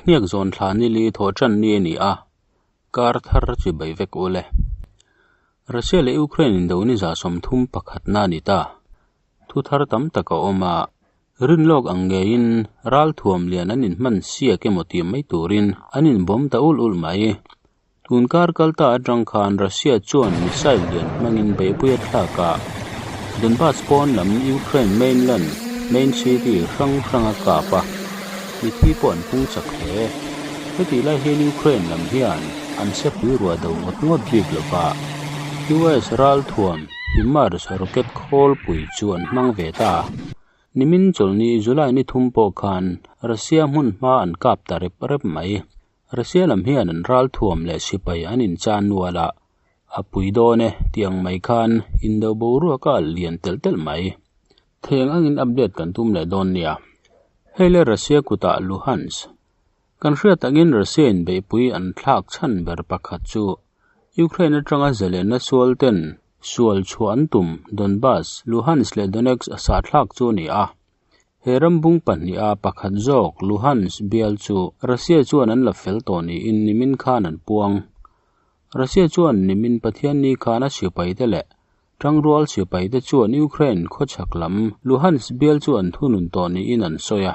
Hniak zawn thla nili thawh tan ni a ni a, kar thar chibai vek ule. Russia leh Ukraine indo ni 31 na a ni ta. Thu thar tam tak a awm a, rinlawk ang ngeiin ralthuam lian an inhman siak emaw tih mai turin an inbawm ta ul ul mai. Tun kar kal ta atang khan Russia chuan missile lian hmangin beihpui a thlak a, Donbas pawn lam Ukraine mainland main city hrang hrang a kap a, mithi pawh an pung chak hle. Hetih lai hian Ukraine lam hian an sepui ruah do ngawt ngawt bik lo va, US ralthuam HIMARS rocket khawlpui chu an hmang ve ta. Nimin chawlhni July ni thum pawh khan Russia hmun hma an kap ta rep rep mai. Russia lam hian an ralthuam leh sipai an inchan nual a, a pui dawn e tih ang mai khan indo boruak a lian telh telh mai. Theng angin update kan tum leh dawn nia. Hei le Russia kutah Luhansk. Kan hriat angin Russia in beihpui an thlak chhan ber pakhat chu Ukraine atanga zalenna sual ten sual chhuah an tum Donbas, Luhansk leh Donetsk a sahthlak chu a ni a. He rambung pahniha pakhat zawk Luhansk bial chu Russia chuan an la fel tawh niin nimin khan an puang. Russia chuan nimin Pathianni khan a sipaite leh tangrual sipaite chuan Ukraine khawchhak lam Luhansk bial chu an thunun tawh niin an sawi a.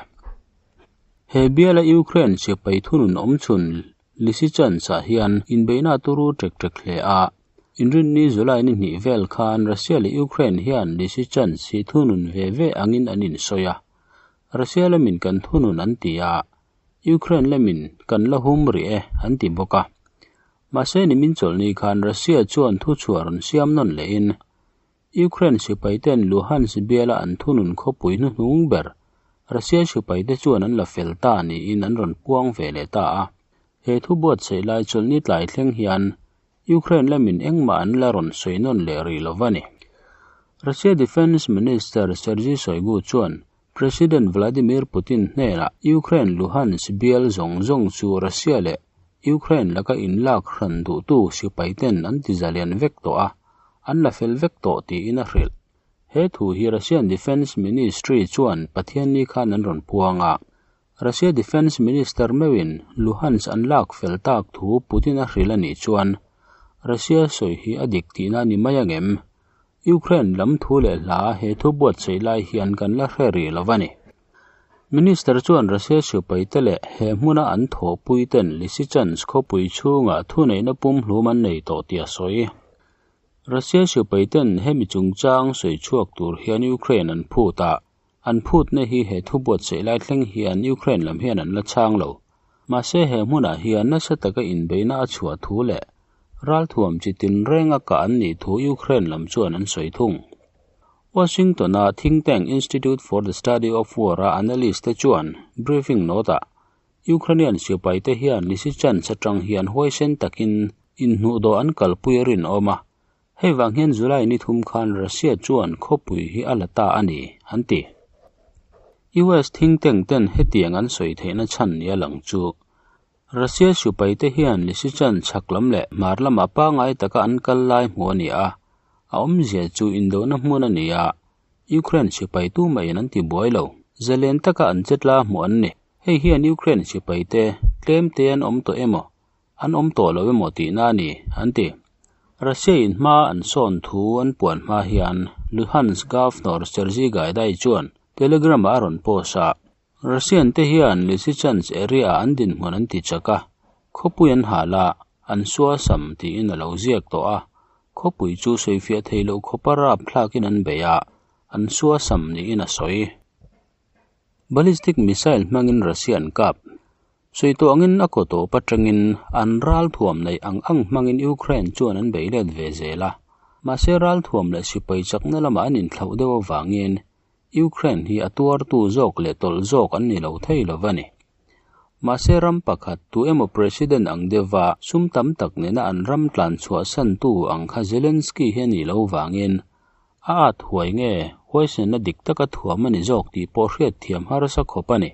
He biala Ukraine sipai thunun awmchhun Lysychansk-ah hian inbeihna a turu ṭek ṭek hle a. Inrinni July ni hnih vel khan Russia leh Ukraine hian Lysychansk hi thunun ve ve angin an insawi a. Russia lamin kan thunun an ti a, Ukraine lamin kan la hum rih e an ti bawk a. Mahse nimin chawlhni khan Russia chuan thuchhuah rawn siam nawn lehin Ukraine sipaiten Luhansk biala an thunun khawpui hnuhnung ber Russia sipaite chuan an la fel ta niin an rawn puang ve leh ta a. He thu buatsaih lai chawlhni tlai thleng hian Ukraine lamin engmah an la rawn sawi nawn leh rih lo a ni. Russia Defence Minister Sergei Shoigu chuan President Vladimir Putin hnenah Ukraine Luhansk bial zawng zawng chu Russia leh Ukraine laka inlak hran duhtu sipaiten an ti zalian vek tawh a, an la fel vek tawh tiin a hrilh. He thu hi Russian Defence Ministry chuan Pathianni khan an rawn puang a. Russia Defence Minister meuhin Luhansk an lak fel tak thu Putin a hrilh a nih chuan Russia sawi hi a dik tihna a ni mai angem? Ukraine lam thu leh hla he thu buatsaih lai hian kan la hre rih lo a ni. Minister chuan Russia sipaite leh he hmuna an thawhpuiten Lysychansk khawpui chhungah thuneihna pumhlum an nei tawh tih a sawi. Russia sipaiten hemi chungchang sawi chhuak tur hian Ukraine an phut a, an phutna hi he thu buatsaih lai thleng hian Ukraine lam hian an la chhang lo. Mahse he hmunah hian nasa taka inbeihna a chhuah thu leh ralthuam chi tinrenga kah an nih thu Ukraine lam chuan an sawi thung. Washington-a think tank Institute for the Study of War-a analyst te chuan briefing note-ah Ukrainian sipaite hian Lysychansk atang hian huaisen takin inhnuhdawh an kalpui a rinawm a, hei vang hian July ni thum khan Russia chuan khawpui hi a la ta a ni, an ti. US think tank ten hetiang an sawi theihna chhan nia lang chu Russia sipaite hian Lysychansk chhak lam leh hmar lamah pangngai taka an kal lai hmuh a ni a, A awmzia chu indona hmun a ni a, Ukraine sipai tumah-in an ti buai lo. Zalen taka an chetla hmuh an ni. Hei hian Ukraine sipaite tlemte an awm tawh emaw, an awm tawh lo emaw tihna a ni, an ti. Russia-in hma an sawn thu an puan hma hian Luhansk Governor Sergiy Gaidai chuan Telegram-ah a rawn post a, Russian te hian Lysychansk area-ah an dinhmun an ti chak a, khawpui an hal a, an suasam tiin a lo ziak tawh a, khawpui chu sawifiah thei loh khawpa rap thlakin an bei a, an suasam niin a sawi. Ballistic missile hmangin Russia an kap. Sawi tawh angin a kaw tawp atangin an ralthuam neih ang ang hmangin Ukraine chuan an bei let ve zel a, mahse ralthuam leh sipai chakna lamah an inthlauh deuh avangin Ukraine hi a tuartu zawk leh tawlh zawk an ni lo thei lo va ni. Mahse ram pakhat tu emaw President ang deuha sum tam tak nena an ram tlan chhuahsantu ang kha Zelensky hi a nih lo vangin a at huai nge huaisenna dik taka thuam a ni zawk tih pawh hriatthiam harsa khawp a ni.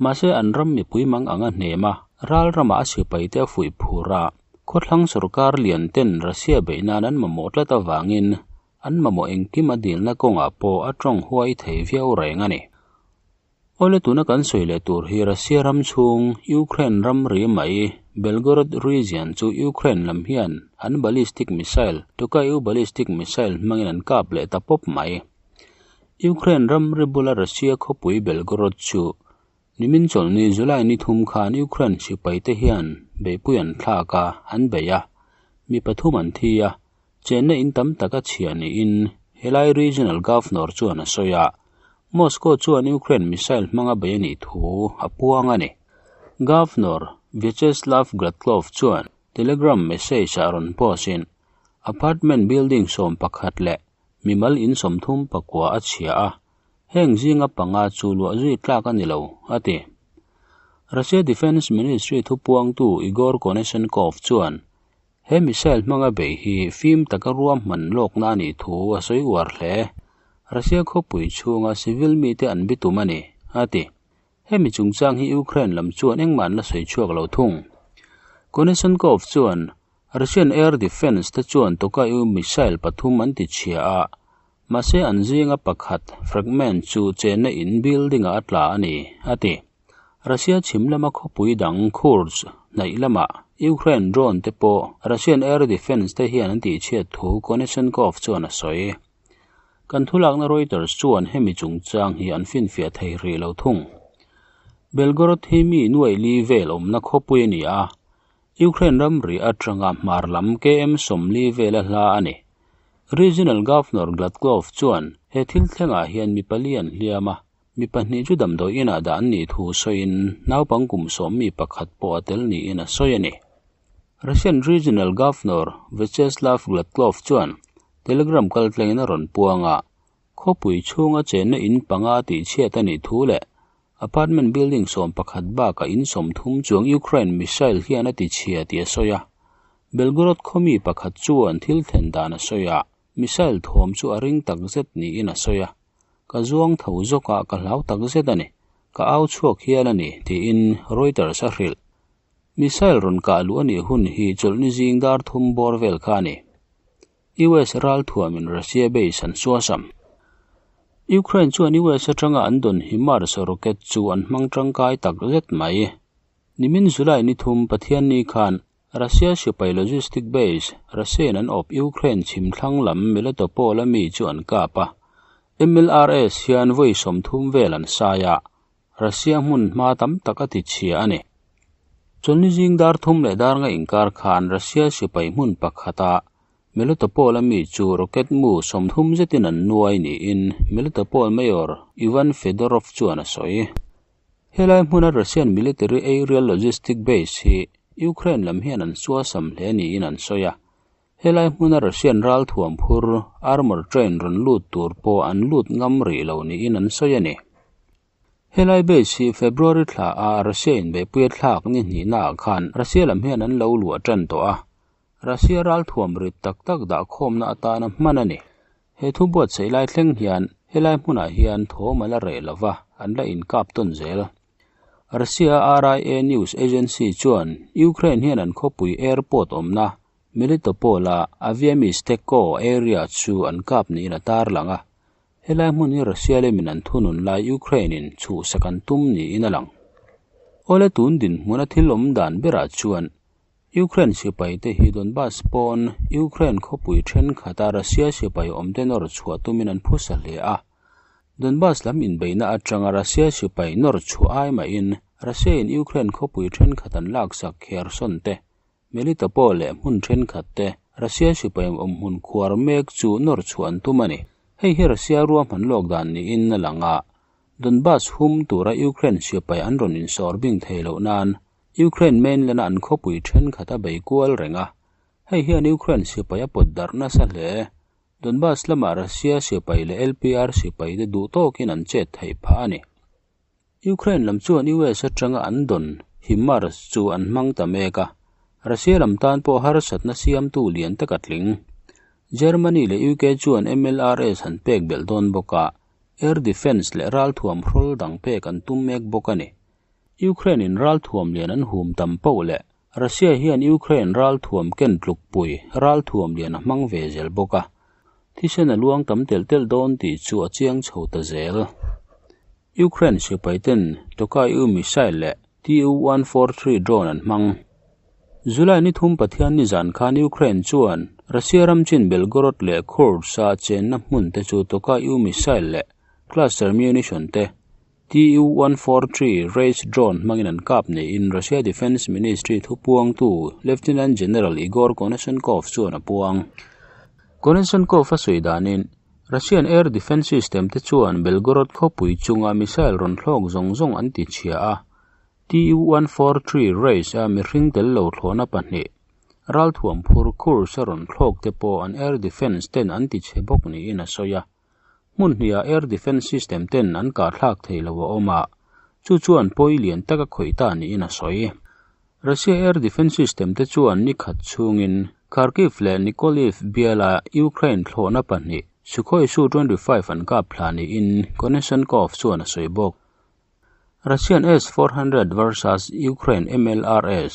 Mahse an ram mipui mang anga hnem a, ral ramah a sipaite a fuih phur a, khawthlang sorkar lian ten Russia beih nan an mamawh tlat avangin An mamawh engkim a dilna kawngah pawh a tawng huai thei viau reng a ni. Awle tuna kan sawi leh tur hi Russia ram chhung Ukraine ramri mai Belgorod region chu Ukraine lam hian an ballistic missile Tokai-U ballistic missile hmangin an kap leh ta pawp mai. Ukraine ramri bula Russia khawpui Belgorod chu nimin chawlhni July ni thum khan Ukraine sipaite hian beihpui an thlak a, an bei a, mi pathum an thi a, Chenna in tam tak a chhia niin helai regional governor chuan a sawi a, Moscow chuan Ukraine missile hmanga bei a nih thu a puang a ni. Governor Vyacheslav Gladkov chuan Telegram message ah rawn post in, Apartment building 11 leh mimal in 39 a chhia a, heng zinga panga chu luah zui tlak a ni lo, a ti. Russia Defence Ministry thupuangtu Igor Konashenkov chuan He missile hmanga beih hi fim taka ruahman lawkna a nih thu a sawi uar hle. Russia khawpui chhunga civil mite an bitum a ni, a ti. Hemi chungchang hi Ukraine lam chuan engmah an la sawi chhuak lo thung. Konashenkov chuan Russian air defence te chuan Tokai-U missile pathum an ti chhia a, mahse an zinga pakhat fragment chu chenna in building-ah a tla a ni, a ti. Russia chhim lama khawpui dang Kursk hnaih lamah Ukraine drone te pawh Russian air defence te hian an tihchhiat thu Konashenkov chuan a sawi. Kan thulakna Reuters chuan hemi chungchang hi an finfiah thei rih lo thung. Belgorod hi mi nuaih li vel awmna khawpui a ni a, Ukraine ramri atanga hmar lam KM 40 vela hla a ni. Regional Governor Gladkov chuan he thil thlengah hian mi pali an hliam a, Mi pahnih chu damdawi inah dah an nih thu sawiin naupang kum sawm mi pakhat pawh a tel niin a sawi a ni. Russian Regional Governor Vyacheslav Gladkov chuan Telegram kaltlengin a rawn puang a, khawpui chhunga chenna in panga tihchhiat a nih thu leh apartment building 11 bakah in 30 chuang Ukraine missile hian a tichhia tih a sawi a. Belgorod khaw mi pakhat chuan thil thlen dan a sawi a, missile thawm chu a ring takzet niin a sawi a. Ka zuang tho zawk a, ka hlau tak zet a ni. Ka au chhuak hial a ni, tiin Reuters a hrilh. Missile rawn kah luh a nih hun hi chawlhni zing dar thum bawr vel kha a ni. US ralthuamin Russia base an suasam. Ukraine chuan US atanga an dawn HIMARS rocket chu an hmang tangkai tak zet mai. Nimin July ni thum Pathianni khan Russia sipai logistic base, Russian an awp Ukraine chhim thlang lam Melitopol a mi chu an kap a. MLRS hian vawi 30 vel an sai a, Russia hmun hma tam tak a ti chhia a ni. Chawlhni zing dar thum leh dar nga inkar khan Russia sipai hmun pakhata Melitopol a mi chu rocket mu 30 zetin an nuai niin Melitopol Mayor Ivan Fedorov chuan a sawi. Helai hmuna Russian military aerial logistic base hi Ukraine lam hian an suasam hle niin an sawi a. Helai hmuna Russian ralthuam phur armour train rawn lut tur pawh an lut ngam rih lo niin an sawi a ni. Helai base hi February thla a Russia in beihpuia thlak ni hnihnaah khan Russia lam hian an lo luah tan tawh a. Russia ralthuam rit tak tak dah khawmna atana hman a ni. He thu buatsaih lai thleng hian helai hmunah hian thawm a la reh lo va, an la inkap tawn zel. Russia RIA news agency chuan Ukraine hian an khawpui airport awmna Melitopol-a Aviamisteko area chu an kap niin a tarlang a. Helai hmun hi Russia lemin an thunun lai Ukraine-in chhuhsak an tum niin a lang. Awle tun dinhmuna thil awm dan berah chuan Ukraine sipaite hi Donbas pawn Ukraine khawpui thenkhat a Russia sipai awmte nawr chhuah tumin an phusa hle a. Donbas lam inbeihna atanga Russia sipai nawr chhuah ai mahin Russia-in Ukraine khawpui thenkhat an laksak Kherson te, Melitopol leh hmun thenkhat te Russia sipai awm hmun khuar mek chu nawr chhuah an tum a ni. Hei hi Russia ruahman lawk dan niin a lang a, Donbas hum tura Ukraine sipai an rawn insawr bing thei loh nan Ukraine mainland a an khawpui thenkhat a bei kual reng a, hei hian Ukraine sipai a pawt darh nasa hle. Donbas lamah Russia sipai leh LPR sipai te duh tawkin an chet theih phah a ni. Ukraine lam chuan US atanga an dawn HIMARS chu an hmang ta mek a, Russia lam tan pawh harsatna siamtu lian tak a tling. Germany leh UK chuan MLRS an pek belh dawn bawk a, air defence leh ralthuam hrawl dang pek an tum mek bawk a ni. Ukraine in ralthuam lian an hum tam poh leh Russia hian Ukraine ralthuam ken tlukpui ralthuam lian a hmang ve zel bawk a, thisen a luang tam telh telh dawn tih chu a chiang chho ta zel. Ukraine sipai ten Tokai-U missile leh Tu-143 drone an hmang. July ni thum Pathian ni zan khan Ukraine chuan Russia ram chin Belgorod leh Kursk-a chenna hmun te chu Tokai-U missile leh cluster munition te Tu-143 Race drone hmangin an kap niin Russia Defence Ministry thupuangtu Lieutenant General Igor Konashenkov chuan a puang. Konashenkov a sawi danin Russian air defence system te chuan Belgorod khawpui chunga missile rawn thlawk zawng zawng an ti chhia a, Tu-143 Race a mihring tel lo thlawhna pahnih, ralthuam phur Kursk a rawn thlawk te pawh an air defence ten an ti chhe bawk niin a sawi a. Hmun hniha air defence system ten an kahthlak thei lo a awm a, chu chuan pawi lian tak a khawih ta niin a sawi. Russia air defence system te chuan ni khat chhungin Kharkiv leh Nikoliv biala Ukraine thlawhna pahnih Sukhoi Su-25 an kap thla niin Konashenkov chuan a sawi bawk. Russian S-400 versus Ukraine MLRS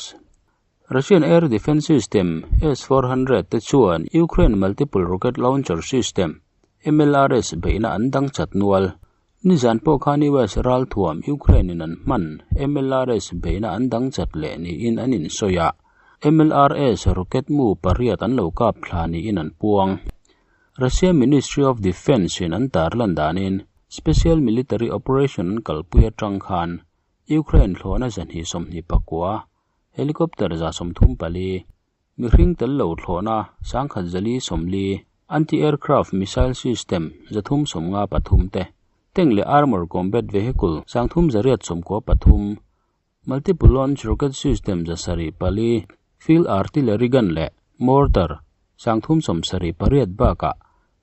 Russian air defence system S-400 te chuan Ukraine multiple rocket launcher system, MLRS, beihna an dang chat nual. Nizan pawh khan US ralthuam Ukraine in an hman MLRS beihna an dang chat leh niin an insawi a, MLRS rocket mu pariat an lo kap thla niin an puang. Russia Ministry of Defence in an tarlan danin Special Military Operation an kalpui atang khan Ukraine thlawhna zahnih 29, helicopter 34, Mihring tel lo thlawhna 1440, anti-aircraft missile system 353 te, tank leh armour combat vehicle 3893, multiple launch rocket system 74, field artillery gun leh mortar 378 bakah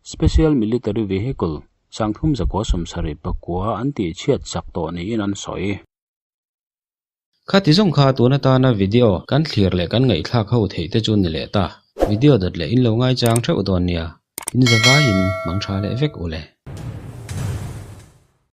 special military vehicle 3979 an tihchhiat sak tawh niin an sawi. Khati zawng kha tun atana video kan thlir leh kan ngaihthlak ho theih te chu ni leh ta. Video dawt leh in lo ngaichang theuh dawn nia. In zavaiin mang tha leh vek u le.